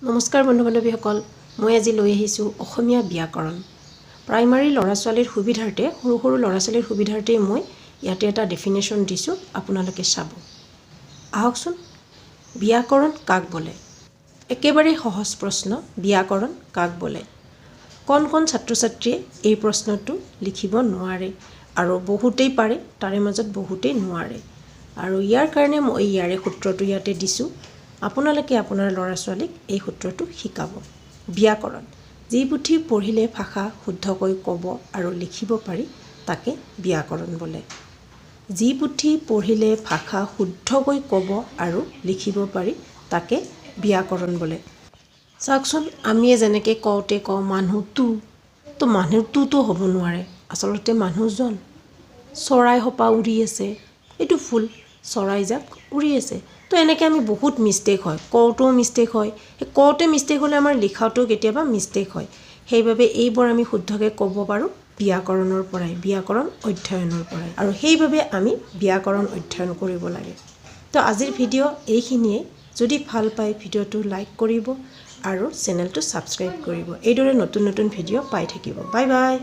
নমস্কাৰ বন্ধু বান্ধৱীসকল, মই আজি লৈ আহিছোঁ অসমীয়া ব্যাকৰণ। প্ৰাইমাৰী ল'ৰা ছোৱালীৰ সুবিধাৰ্থে, সৰু সৰু ল'ৰা ছোৱালীৰ সুবিধাৰ্থেই মই ইয়াতে এটা ডেফিনেশ্যন দিছোঁ, আপোনালোকে চাব। আহকচোন, ব্যাকৰণ কাক বোলে? একেবাৰে সহজ প্ৰশ্ন, ব্যাকৰণ কাক বোলে? কণ কণ ছাত্ৰ ছাত্ৰীয়ে এই প্ৰশ্নটো লিখিব নোৱাৰে আৰু বহুতেই পাৰে, তাৰে মাজত বহুতেই নোৱাৰে। আৰু ইয়াৰ কাৰণে মই ইয়াৰে সূত্ৰটো ইয়াতে দিছোঁ। আপোনালোকে আপোনাৰ ল'ৰা ছোৱালীক এই সূত্ৰটো শিকাব। ব্যাকৰণ: যি পুথি পঢ়িলে ভাষা শুদ্ধকৈ ক'ব আৰু লিখিব পাৰি, তাকে ব্যাকৰণ বোলে। যি পুথি পঢ়িলে ভাষা শুদ্ধকৈ ক'ব আৰু লিখিব পাৰি, তাকে ব্যাকৰণ বোলে। চাওকচোন, আমিয়ে যেনেকৈ কওঁতে কওঁ মানুহটো, তো মানুহটোতো হ'ব নোৱাৰে, আচলতে মানুহজন। চৰাই সোপা উৰি আছে, এইটো ভুল, চৰাইজাক উৰি আছে। তো এনেকৈ আমি বহুত মিষ্টেক হয়, কওঁতেও মিষ্টেক হয়। সেই কওঁতে মিষ্টেক হ'লে আমাৰ লিখাওঁতেও কেতিয়াবা মিষ্টেক হয়। সেইবাবে এইবোৰ আমি শুদ্ধকৈ ক'ব পাৰোঁ ব্যাকৰণৰ পৰাই, ব্যাকৰণ অধ্যয়নৰ পৰাই। আৰু সেইবাবে আমি ব্যাকৰণ অধ্যয়ন কৰিব লাগে। তো আজিৰ ভিডিঅ' এইখিনিয়ে। যদি ভাল পায়, ভিডিঅ'টো লাইক কৰিব আৰু চেনেলটো ছাবস্ক্ৰাইব কৰিব। এইদৰে নতুন নতুন ভিডিঅ' পাই থাকিব। Bye bye.